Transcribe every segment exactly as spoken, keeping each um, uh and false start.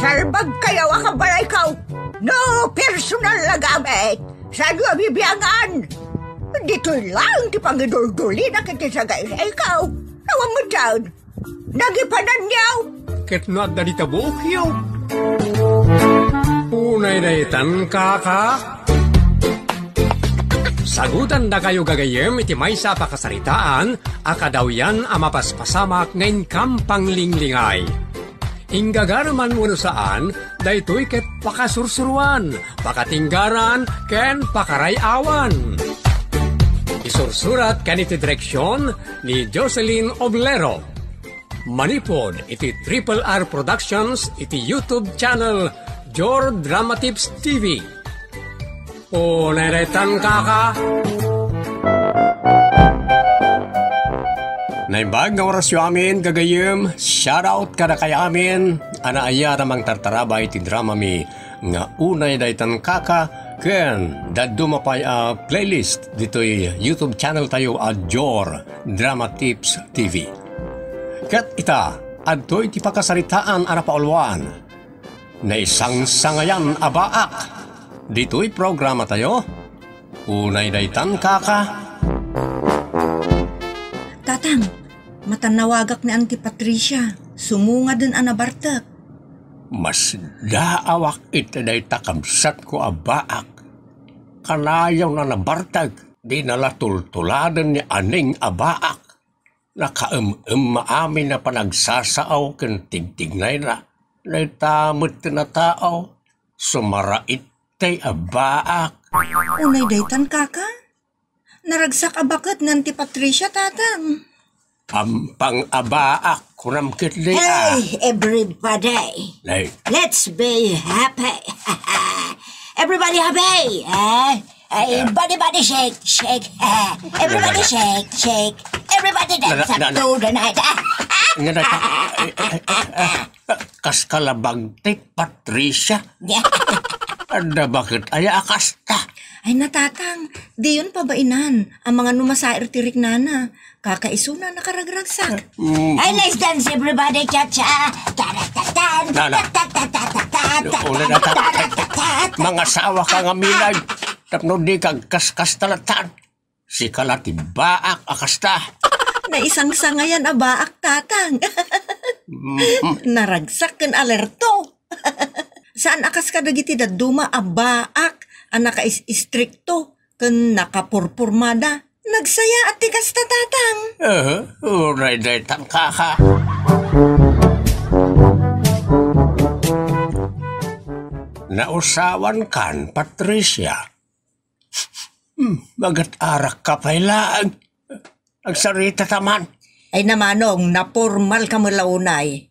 Salbagkayo a kabalayko. No personal a gamit, saanyo a bibiangan. Ditoy laeng ti pangiduldulina iti sagayrayko. Awan met dayta. Nagipananyo. Ket no adda dita buokyo. Unay daytan, kaka. Sagutandakayo gagayyem iti maysa a pakasaritaan a kadawyan a mapaspasamak nga inkam panglinglingay. Inggagareman wenno saan, daytoy ket pakasursuroan, pakatinggaran, ken pakaray-awan. Isursurat ken iti direksion ni Jocelyn Oblero. Manipud iti Triple R Productions iti YouTube channel Jor Drama Tips T V. O, nairetan, kaka. Naimbag nga orasyo amin, gagayyem, shoutout kadakay amin a naayat a mangtartarabay iti dramami nga Unay Daytan, Kaka, ken dadduma pay a playlist ditoy YouTube channel tayo a Jor Drama Tips T V. Ket ita, adtoy ti pakasaritaan a napauluan. Naisangsangayan a baak. Ditoy programa tayo, Unay Daytan, Kaka. Tatang, matannawagak ni Auntie Patricia. Sumungaden a nabartek. Masdaawak iti dayta kabsatko a baak. Kanayon a nabartek, dina la tultuladen ni Aning a baak. Nakaem-emma amin a panagsasao ken tigtignayna. Dayta met ti natao, sumaraitay a baak. Unay daytan, kaka? Naragsak a baket ni Auntie Patricia, tatang. Pampang a baak, kunam ketdi a. Hey, everybody. Hey. Let's be happy. Everybody happy, eh? Ay, body, body, shake, shake. Everybody shake, shake. Everybody dance up to the night. Nga na, eh, eh, eh, eh, kas kalabag ti Patricia. Adda baket aya a kasta. Ay, natatang, diyon pabainan. Ang mga numasair ti riknana. Kakaisuna nakaragragsak. Mm. Ay, let's dance, everybody, cha-cha. Taratatan, Nana. Tatatatatat, Una na ta-, tatatatatat. Mangasawa ka nga milay. Tapno di ka kaskas talatan. Sika la ti baak a kasta. Naisangsangayan a baak, tatang. Mm. Naragsak ken alerto. Saan a kas kadagiti dadduma a baak a nakaistrikto ken nakapurpurmada. Nagsayaat ti kasta, tatang. Aha, uray daytan, kaka. Nausawan kan, Patricia. Hmm, magat-arak ka pay laeng. Agsarita ta man. Ay, namanong, napormal ka met la unay.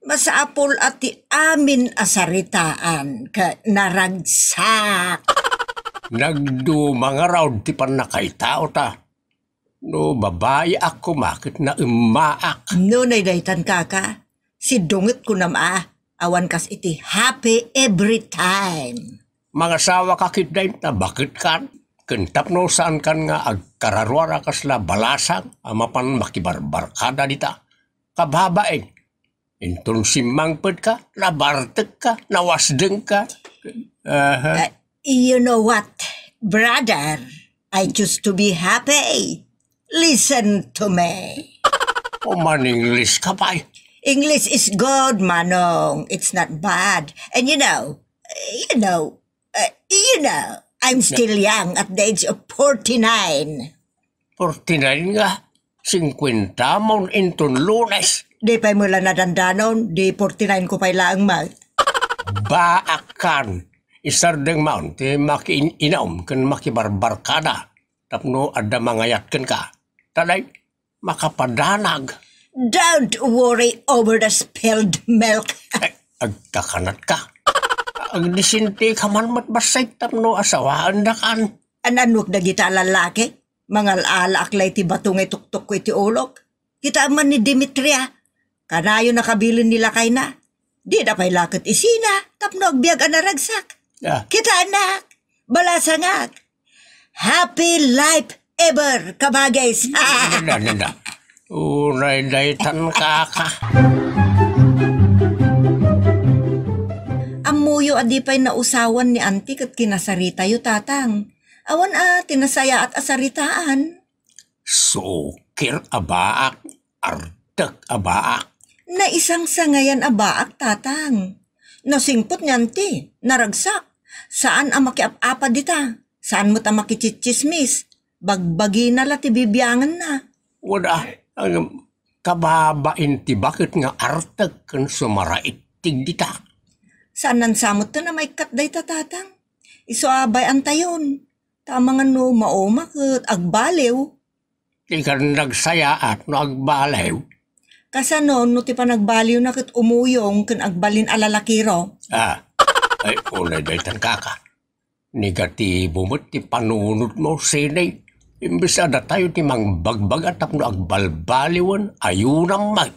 Masapul a ti amin a saritaan ket naragsak. Nagduma ngarud ti pannakaitao ta. No babai ak koma ket naemmaak. Nunay daytan, kaka, sidunget kunam a, awan kas iti happy every time. Mangasawa ka ketdi ta baket kan, ken tapno saan kan nga agkararuara kasla balasang a mapan makibarbarkada dita. Kababain, inton simmangpet ka, nabartek ka, nawasdeng ka. Aha. Uh, you know what, brother? I choose to be happy. Listen to me. O, man-English ka pay. English is good, Manong. It's not bad. And you know, you know, uh, you know, I'm still young at the age of forty-nine. Forty-nine nga? Singkwenta mon inton Lunes. Di pay met la nadandanon, di forty-nine ko pay laeng met. Baakan. Isardeng mon ti makiin-inum ken makibarbarkada tapno adda mangayat kenka. Ta dayta, makapadanag. Don't worry over the spilled milk. Ay, agkakanat ka. Agdisinti ka man met bassit tapno asawaendakan. An-annuek dagita a lallaki? Mangal-alaak la iti bato nga ituktok ko iti ulok. Kitaem man ni Demetria. Kanayon a kabilen ni lakayna. Dida pay la ket isina tapno agbiag a naragsak. Ah. Kitaanak, balasangak. Happy life ever, kabagis. Nanda, nanda. Uray daytan, kaka. Yo a di pay nausawan ni Auntie ket kinasaritayo, Tatang. Awan a ti nasayaat a saritaan. Sukir a baak, artek a baak. Naisangsangayan a baak, Tatang. Nasingpet ni Auntie, naragsak. Saan a makiap-apa dita. Saan met a makitsitsismis. Bagbagina la ti bibianganna. Wada, ang kababain ti baket nga artek ken sumaraittig dita. Saan sa met a maikkat dayta, Tatang. Isu a bay-antayon. Ta amangan no mauma ket agbaliw. Ti kan nagsayaat no agbaliw. Kasano no ti panagbaliwna ket umuyong ken agbalin a lalakiro? Ah, ay, unay daytan kaka. Negatibo met ti panunotmo, Sini. Imbes a datayo ti mangbagbaga tapno agbalbaliwen, ayunam met.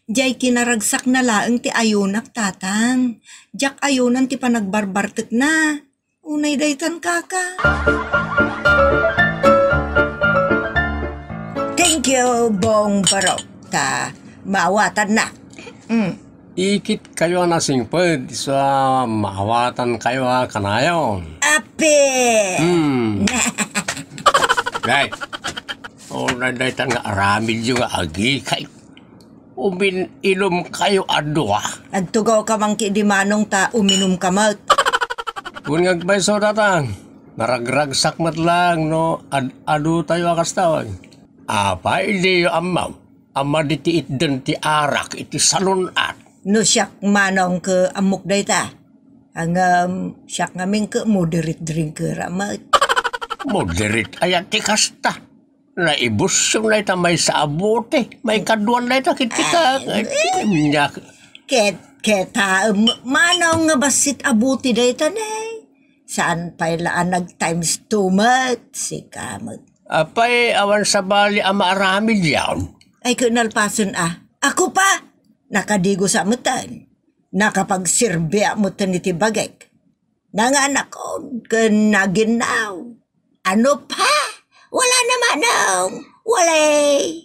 Diay kinaragsakna laeng ti ayunak, Tatang. Diak ayunan ti panagbarbartekna. Unay daytan, kaka. Thank you, Bong Barok. Ta maawatanna. Mm. Ikit kayo a nasingpet, isu a maawatan kayo a kanayon. Ape! Hmm. Right. O, na daytan nga aramidyo nga agikay. Umin-inom kayo a dua. Agtugaw ka man ki di manong ta uminom ka met. Kun nga agpayso, Tatang, naragragsak met lang no ad-adu tayo a kasta. Apay, diyo ammo a madi ti itden ti arak iti salun-at. No siak manong ket ammok dayta. Ngem siak ngamin ket moderate drinker a met. Moderate aya ti kasta. Naibusyon dayta maysa a bote. Maikadua dayta ket ita. Ay, eh. Ket, ket, ah, manong nga bassit a bote dayta, ne? Saan pay la a nag times two met? Sika met. Apay, awan sabali a maaramid yaon. Ay, ket nalpasen a. Ako pa! Nakadigosak metten. Nakapagserbiak metten iti bagik. Nanganakon ken naginnaw. Ano pa? Wala na manong. Walay.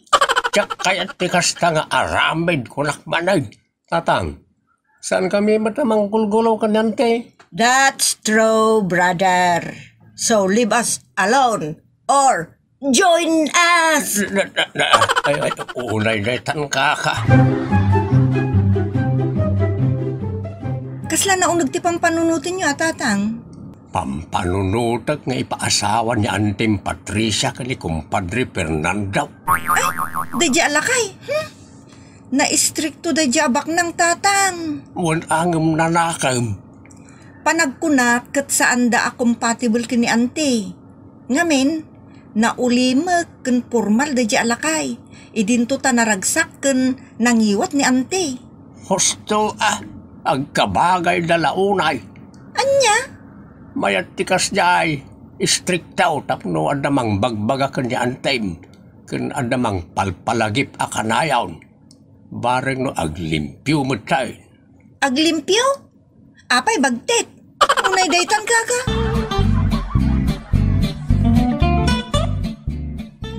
Diak kayat ti kasta nga aramid kunak manay. Tatang, saan kami met a mangulgulaw ken ni Auntie? That's true, brother. So leave us alone or join us. Na, na, na, ay, ay, unay daytan, kaka. Kasla nauneg ti pampanunotenyo a, Tatang? Pampanunotek nga ipaasawa ni Antim Patricia ken ni Kumpadre Fernando. Ay, daydi a lakay. Hmm? Naistrikto daydi a baknang, Tatang. Wen a ngem nanakem. Panagkunak ket saanda a compatible ken ni Auntie. Ngamin, naulimek ken pormal daydi a lakay. Idinto ta naragsak ken nangiwat ni Auntie. Husto a, agkabagayda la unay. Ania? Mayat ti kasdiay, istrikto tapno adda mangbagbaga ken ni Auntie, ken adda mangpalpalagip a kanayon. Bareng no aglimpio met tay. Aglimpio? Apay bagtit? Unay daytan, kaka.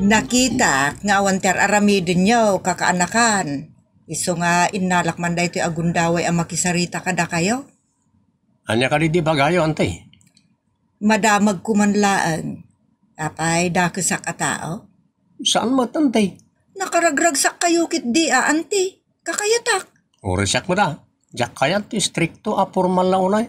Nakitak nga awan ti ar-aramidenyo, kakaanakan. Isu nga innalak man daytoy a gundaway a makisarita kadakayo. Ania kadi ti ibagayo, Auntie? Madamagko man laeng. Apay, dakesak a tao? Saan met, Auntie? Nakaragragsakkayo ketdi a, Auntie. Kakayatak. Uray siak met a. Diak kayat ti istrikto a pormal a unay.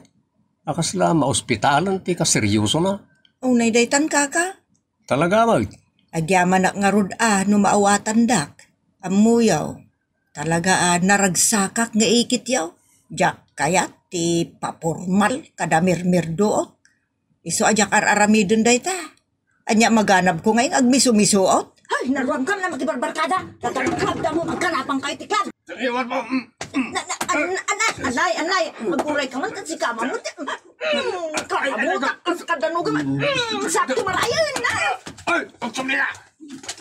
A kasla maospitalen ti kaseriosona. Unay daytan, kaka? Talaga met. Agyamanak ngarud a no maawatandak. Ammoyo. Talaga a naragsakak nga ikityo. Diak kayat ti papormal kada mirmirduok. Isu a diak ar-aramiden dayta. Ania maganabko nga ing agmiso-misuot? Ay, naruam kam na makibarbarkada. Dadalok club da mo, magkanapan kayo ti club. Iwan mo. Mm, mm. Na, na, an-, an-, an-, anay, anay. Aguray ka man, ket sika man, ket, mm, karabutak, ket kadano ka man. Mm, sakto marayan na. Ay, pagsumli ka.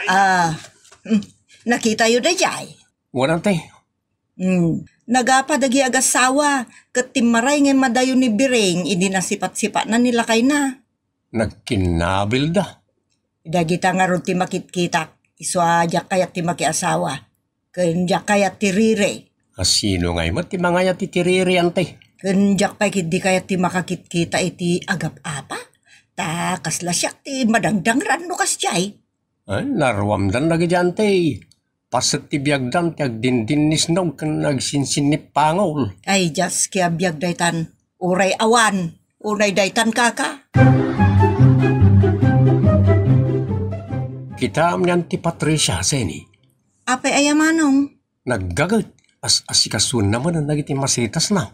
Ah, mm, nakitayo daydiay. Wen, Auntie. Hmm. Nagapa dagiti agassawa, ket timmaray nga madayo ni Biring idi nasipat-sipatna ni lakayna. Nagkinnabilda. Dagita ngarud ti makitkitak, isu a diak kayat ti makiasawa, ken diak kayat ti riri. A sino ngay met ti mangayat iti riri, Auntie? Ken diak pay ketdi kayat ti makakitkita iti agap-apa. Ta kasla siak ti madangdangran no kasdiay. Ay, naruamdan dagiti anti. Paset ti biagdan ti agdindinnisnog ken agsinsinnippangol. Ay, Dios, kaya biag daytan. Uray awan. Unay daytan, kaka. Kitaem ni Auntie Patricia, Seni. Apay aya manong? Naggaget. As-asikasuenna manen dagiti masitasna.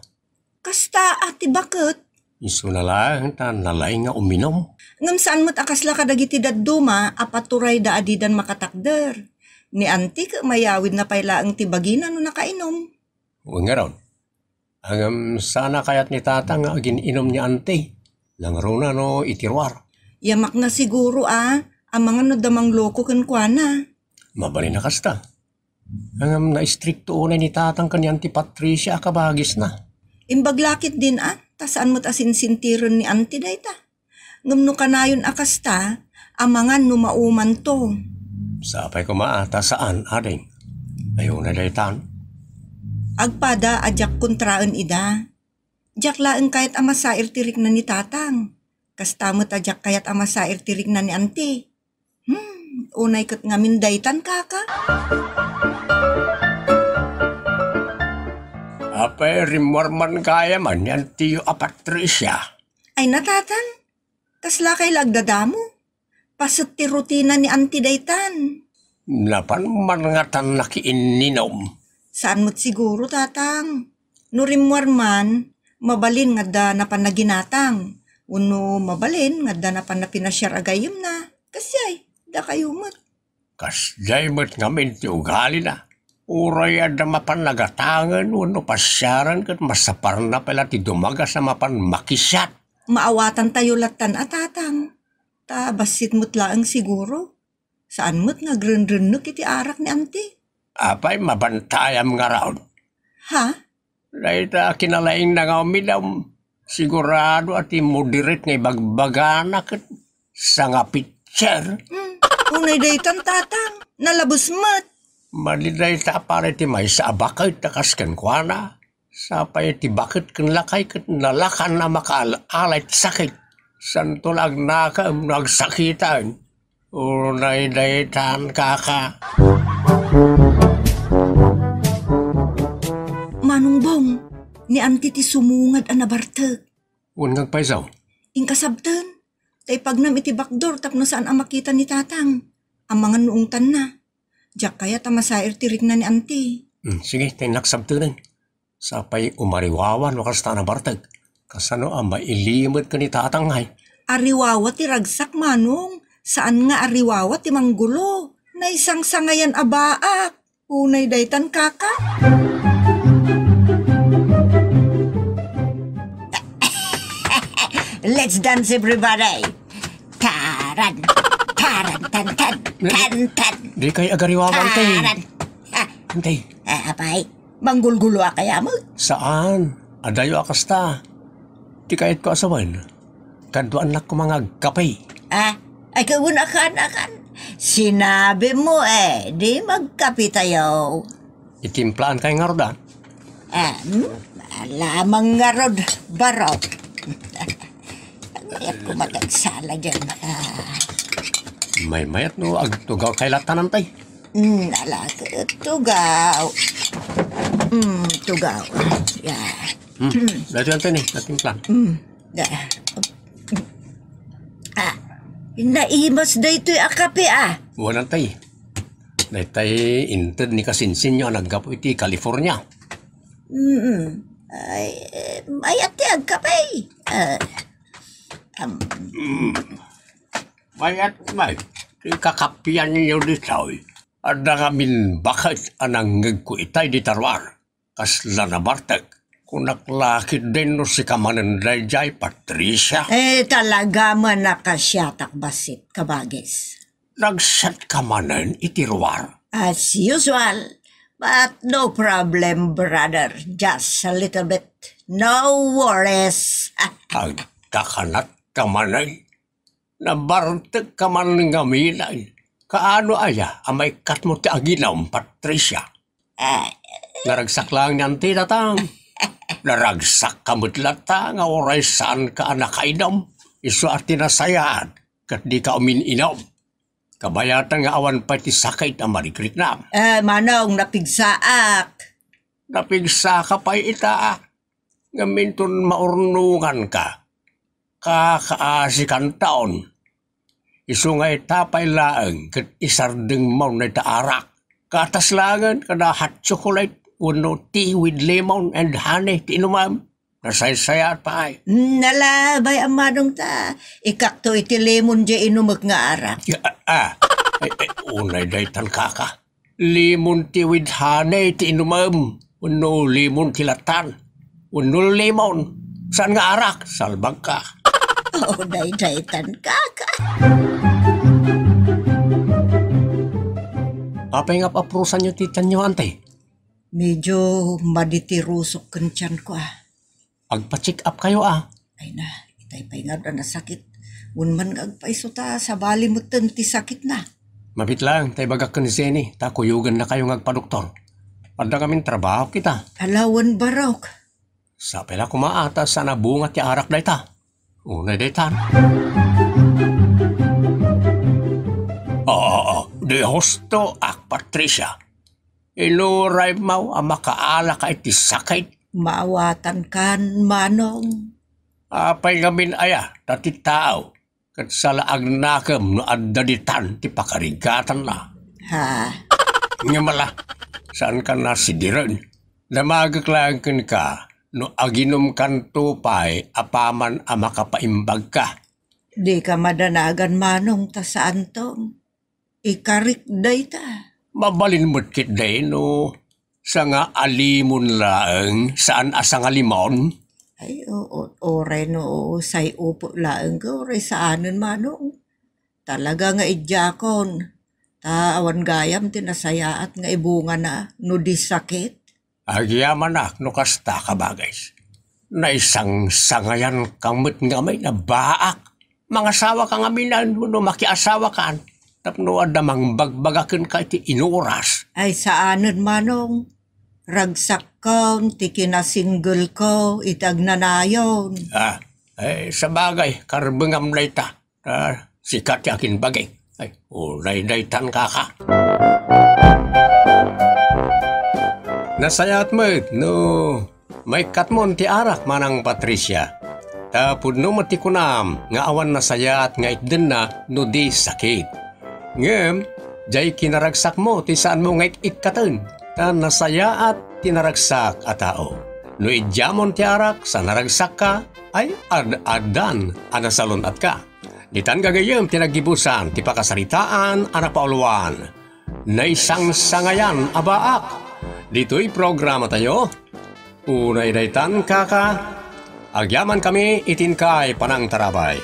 Kasta a ti baket. Isuna laeng ta nalaing nga uminum. Ngem saan met a kasla kadagiti dadduma a paturayda a didan makatakder. Ni Auntie ket mayawidna pay laeng ti bagina no nakainum. Wen ngarud. Ngem saan a kayat ni Tatang nga agin-inum ni Auntie. Nangruna no iti ruar. Yamak nga siguro a, amangan no adda mangloko kenkuana. Mabalin a kasta. Ngem naistrikto unay ni Tatang ken ni Auntie Patricia a kabagisna. Imbag la ketdin a, ta saan met a sinsintiren ni Auntie dayta. Ngem no kanayon a kasta, amangan no maumanto. Sapay koma a ta saan, ading. Ay, unay daytan. Agpada a diak kontraen ida. Diak laeng kayat a masair ti rikna ni Tatang. Kasta met a diak kayat a masair ti rikna ni Auntie. Hmm, unay ket ngamin daytan, kaka. Apay, rimmuar man gayam ni Auntie a Patricia. Ay na, Tatang, kasla kay la agdadamo? Paset ti rutina ni Auntie daytan. Napan man ngatan nakiinninum. Saan met siguro, Tatang. No rimmuar man, mabalin nga adda napan naginatang. Wenno mabalin nga adda napan napinasiar a gayyemna. Kasdiay, dakayo met. Kasdiay met ngamin ti ugalina. Uray adda mapan nagatangen wenno pasiaren ket masaparna pay la ti dumagas a mapan makisiat. Maawatantayo lattan a, Tatang. Ta bassit met laeng siguro. Saan met nga agrenrennek iti arak ni Auntie. Apay, mabantayam ngarud. Ha? Dayta a kinalaingna nga uminum, sigurado a ti moderate nga ibagbagana ket sangapitser. Hmm, unay daytan, Tatang. Nalabes met. Madi dayta a para iti maysa a baket a kas kenkuana. Sapay ti baket ken lakay ket nalakan a makaal-alay ti sakit. Santo la agnakem no agsakitan. Unay daytan, kaka. Manong Bong, ni Auntie ti sumungad a nabartek. Wen nga agpayso? Inkasabten. Ta ipagnam iti bakdor tapno saan a makita ni Tatang. Amangan no ungtanna. Diak kayat a masair ti rikna ni Auntie. Hmm, sige, ta innak sabtenen. Sapay umariwawa no kasta a nabartek. Kasano a mailimed ken ni Tatang ngay? Ariwawa ti ragsak, Manong. Saan nga ariwawa ti manggulo. Naisangsangayan a baak. Unay daytan, kaka. Let's dance, everybody. Taran, taran, tan, tan, tan, tan. Di kay agariwawa, Auntie. Taran. Ah, Auntie. Ah, apay, manggulgulo a kaya mo? Saan? Adayo a kasta. Ti kayatko a sawen, kaduannak koma nga agkape. Ah, ay, kauna kan, akan. Sinabi mo eh, di magkape tayo. Itimplaan kay ngarud, ah. Ah, hmm? Alamang ngarud, barok. Mayat ko matagsala dyan. Ah. Maymayat no agtugaw kay latanan tay. Hmm, ala, tugaw. Hmm, tugaw. Yeah. Hmm. Dati yan, Tony. Dati yung plan. Hmm. Da. Ah, naimas daytoy a kape, ah. Wala tay. Daytay inted ni kasinsinyo a naggapu iti California. Mm. Ay, eh, mayat ti agkape. Ah, am. Mayat may, ti kakapian niyo ditoy. Adda ngamin baket a nangngegko itay di taruar. Kasla nabartek. Kunak la ketdin no sika manen daydiay, Patricia. Eh, talaga man a kasiatak bassit, kabagis. Nagsiat ka manen iti ruar? As usual. But no problem, brother. Just a little bit. No worries. Agkakanatka manen? Nabartek ka man ngamin ay. Kaano aya a maikkat mo ti aginum, Patricia? Eh. Naragsak lang ni Auntie, Tatang. Naragsakka met latta nga uray saanka a nakainum. Isu a ti nasayaat ket dika umin-inum. Kabayatan nga awan pay ti sakit a marikriknam. Eh, manong, napigsaak. Napigsaka pay ita, ngem inton maurnonganka, kakaasikantaon. Isu nga ita pay laeng ket isardengmon dayta arak. Gatas laengen kada hot chocolate wenno tea with lemon and honey ti inumem. Nasaysayaat pay. Nalabay a manong ta. Ikakto iti lemon diay inumek nga arak. Ya, ah, ah. Ay, ay, unay daytan, kaka. Lemon tea with honey ti inumem. Wenno lemon tea latta. Wenno lemon. Saan nga arak? Salbagka. Oh, daytan, kaka. Apay nga apaprusanyo ti tianyo, ante? Medyo maditirusok ken tianko, ah. Agpa-check up kayo, ah. Ay na, itay pay nga adda nasakit. Wen man nga agpayso ta sabali metten ti sakitna. Mabit lang, tay bagak ken Jenny, ta kuyoganna kayo nga agpadoktor. Adda ngamin trabaho kita. Ala, wen barok. Sapay la koma a ta saan a bunga ti arak dayta. Unay daytan. Oo, di husto ak, Patricia. Inuray maw a makaalaka iti sakit. Maawatankan, manong. Apay ngamin aya, ta ti tao, ket saan la agnakem no adda ditan ti pakarigatanna. Ha? Ngem ala, saanka nasidiren. Damagek laeng kenka no aginumkanto pay apaman a makapaimbagka. Dika madanagan, manong, ta saanto. Ikarik dayta. Mabalin met ketdi no sanga a lemon laeng, saan a sanga limon? Ay, oo, uray no say upo laeng, uray saanen, manong. Talaga nga idiakon. Ta awan gayam ti nasayaat nga ibungana no di sakit. Agyamanak no kasta, kabagis. Naisangsangayanka met ngamin a baak. Mangasawaka ngamin wenno makiasawakan tapno adda mangbagbaga kenka iti inuras. Ay, saanen, manong. Ragsakkon ti kinasinggelko iti agnanayon. Ah, eh, sabagay, karbengam dayta. Ah, sika ti agimbagim. Ay, unay daytan, kaka. Nasayaat met no maikkatmon ti arak, Manang Patricia. Ta pudno met ti kunam nga awan nasayaat nga itdenna no di sakit. Ngem, diay kinaragsakmo ti saanmo nga ik-ikkaten, ta nasayaat ti naragsak a tao. No idiamon ti arak sa naragsakka, ay ad-addan a nasalun-atka. Ditan gagayyem ti naggibusan ti pakasaritaan a napauluan, Naisangsangayan a Baak. Ditoy programatayo, unay daytan, kaka, agyamankami iti inkay panangtarabay.